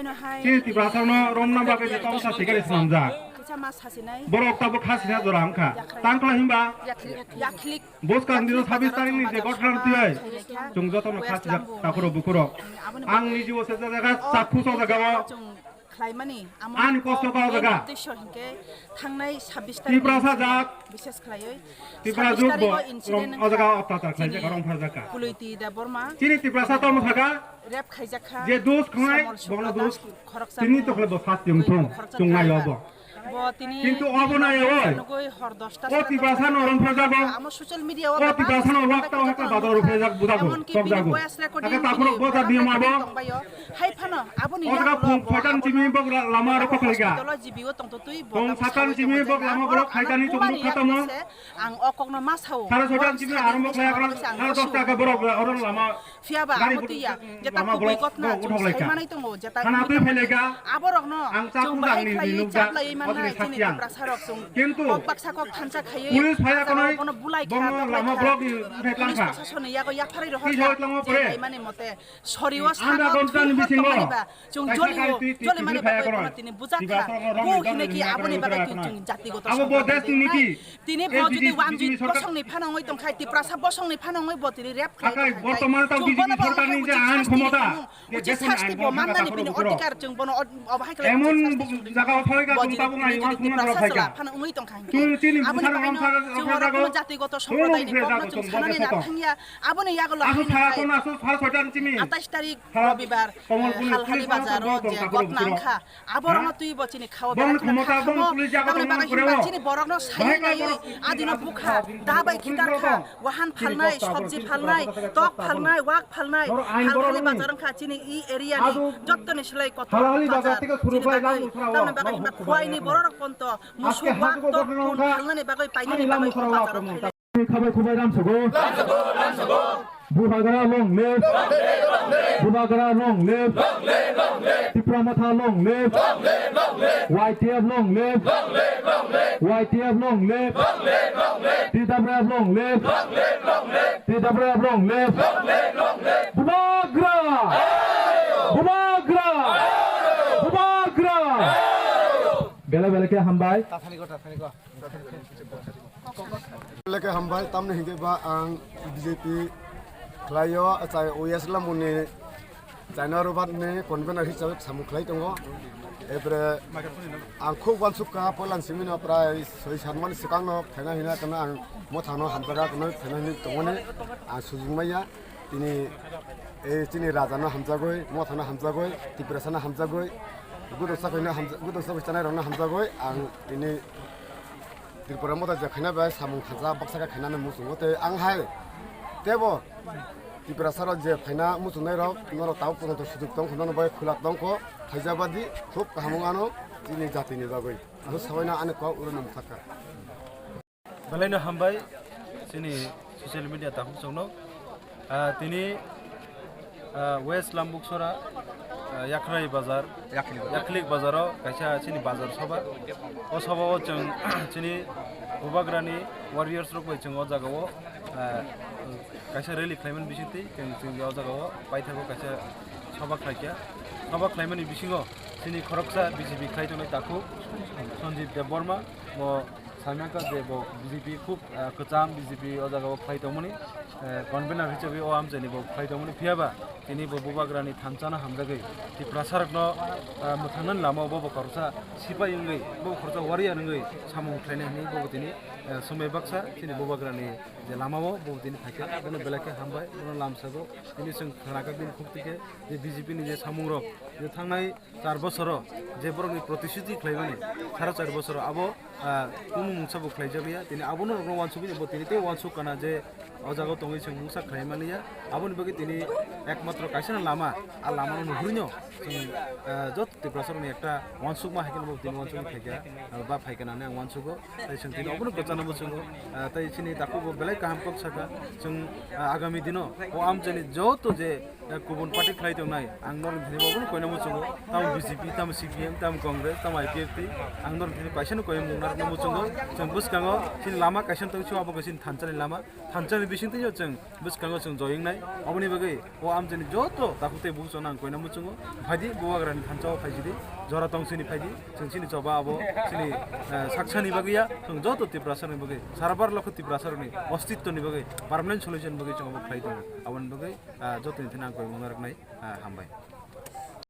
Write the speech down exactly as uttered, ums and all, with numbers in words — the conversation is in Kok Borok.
Chini Tiprasarokno romna bagwi je tongsa sikari swnamjak. Borok tabuk kha sina jora wngkha. Tangkla himba? Buskang dino sabis tarikni je gothrang twiwi chwng jotono kha sijak takhurok bukhurok. Ang nijibo se jaga chakhu so jagao. Ani kosto kha o jaga. Tiprasa jak. Tipra juk bo o jaga ottachar khlaijak, rong pharjak kha. Chini Tiprasa tamo thaka. Je dos khnai, bono dos. Tini to khlai bo sasti wngthung, chwng nai obo. Kintu obo nai oi. O Tiprasa no rong pharjago. O Tiprasa no wak tao hakla badal rok pharjak budago, tokjago. Aka takhurok bo jat niyom abo. O jaga phung phaikhan chimi bok lama rok khlaika. Phung satan chimi bok lama borok khaikani chukmuk khatamo. Ang o kokno ma sao. Sare soitan chini arombo khlai akran, sare dos taka borok oron lama. Phiya ba amo twiya, jeta kubui gotna chung sai manai tongo, jeta khana twi phelaika. Aborokno ang chung bahai khlaiwi chaplaiwi mannai chini Tiprasarok chung. Kintu kok baksa kok thansa khaiwi police phaya kono bono bulai kha, lama block ni uthai police langkha. Prosasonni yago yapharwi rohor kha. Mane mote sorio anda gontan bisingo. Chwng jolio, joli mani bagwi bono tini bujak kha. Bo hinwi khe aboni bagwi khe chwng jatigoto songkar tini. Tini bo jodi wanjwi bosongni phano wngwi tongkha, Tiprasa bosongni phano wngwi bo tini rep khlai tongkha. Chwng bono bo wngkha uchi sasti tongmung, uchi sasti bo mannani bini odhikar chwng bono obo hai khlai uchi sasti songkha. Bo jodi tini jodi Tiprasa chwla phano wngwi tongkha hinkhe aboni bagwino chwng oro kono jatigoto somprodayni kokno chwng sanani nang thangya. Aboni yagulo haino hai atais tarik Robibar, eh, Halhali bazaro je gotna wngkha, aborokno twi bo chini khao belai kheno kha khamo. Tamni bagwi hinba chini borokno saini naiwi adino bukha, da bai khitar kha, wahan phalnai, sobji phalnai, tok phalnai, wak phalnai, Halhali bazar wngkha chini i area ni jottoni slai kotor bazar. Chini bagwi, tamni bagwi hinba khuaini bororok ponto musuk wak tok phalnani bagwi painani bagwi o bazaro phainai. Khabai khubai ramsogo. Bubagra long live. Bubagra long live. Tipra Motha long live. Y T F long live. Y T F long live. T W F long live. T W F long live. Bubagra. Bubagra. Bubagra. Bela bela khe hambai. Leke hambai, tamni hingke ba ang B J P khlaio, achai O S Lamuni China Robat ni convener hisabe samung khlai tongo. Epre ang khub wansuk kha, poilan simino prai soi san mani swkang no phaina hina kana ang mothano hamjaga kana phaina hini tongoni ang sujung maya. Tini, eh, chini raja no hamjagoi, motha no hamjagoi, Tiprasa no hamjagoi, gudoksa koi no hamja-, gudoksa koi chanai rok no hamjagoi, ang tini Tripura motha je khaina bai samung khaja baksa khe khainani muchungo tei ang hai tebo Tiprasa rok je phaina muchungnai rok norok tabuk pojonto sujuk tong kho, nono bai khulak tong kho, khaijabadi khub kaham wng ano chini jati ni bagoi. Ang sabaino ani kok uro no mwthakha. Belai no hambai chini social media takhuk chwngno. Ah, tini, ah, West Lambuksora, ah, Yakrai Bazar, Yaklik Bazar. Yaklik Bazaro kaisa chini bazar soba. O soba o chwng chini Bubagrani warriors rok bai chwng o jaga o, ah, kaisa rally khlaimani bisingtwi chwng, chwng o jaga o paithago kaisa soba khlaikha. Soba khlaimani bisingo chini khoroksa B J P khlai tongnai takhuk Sanjib Debbarma bo Samyangkha je bo B J P khub, ah, kwcham B J P o jaga o khlai tongmani, eh, convener hisabe o amchaini bo khlai tongmani, phiyaba tini bo Bubagrani thansa no hamjagwi Tiprasa rokno, ah, mwthangnani lama o bo bo khoroksa sipai wngwi, bo khoroksa warrior wngwi samung khlainai hinwi bo tini, eh, swmai baksa chini Bubagrani je lama o bo tini phaikha, bono belai khe hambai, bono lamsago tini chwng khwnakha bini khuk twi khe je B J P ni je samung rok je thangnai char bosoro je borokni protishuti khlaimani, sara char bosoro abo, ah, kunu mungsa bo khlaijakliya. Tini abono rokno uansugwi bo tini tei uansuk kana je o jaga o tongwi chwng mungsa khlaimaniya. Aboni bagwi tini ekmatro kaisa no lama, a lama no nuhurino chwng, ah, joto Tiprasa rokni ekta uansukma hai kheno bo tini uansugwi phaikha, ah, ba phaikha nani ang uansugo. Tei chwng tini obono kwchana muchungo, ah, tei chini takhuk bo belai kaham kok saka. Chwng, ah, agami dino o amchaini joto je Kubun party khlai tongnai, ang norok thini bo koina muchungo, tamo B J P, tamo C P M, tamo Congress, tamo I P F T, ang norok thini kaisa no koimung narwkna muchungo. Chwng bwskango chini lama kaisa tong sio, abo kaisa thansa ni lama, thansa ni bising twi chwng bwskango chwng joyeng nai. Aboni bagwi o amchaini joto takhuk tei bukuchano ang koina muchungo, phaidi Bubagrani thansa o phaisidi, jora tong sini phaidi, chwng chini choba abo chini, eh, saksani bagwi ya, chwng joto Tiprasani bagwi, sara bar lokho Tiprasarokni ostitwni bagwi, permanent solution bagwi chwng abo khlai tongo. Aboni bagwi, ah, jotoni thani ang koimung narwknai, ah, hambai.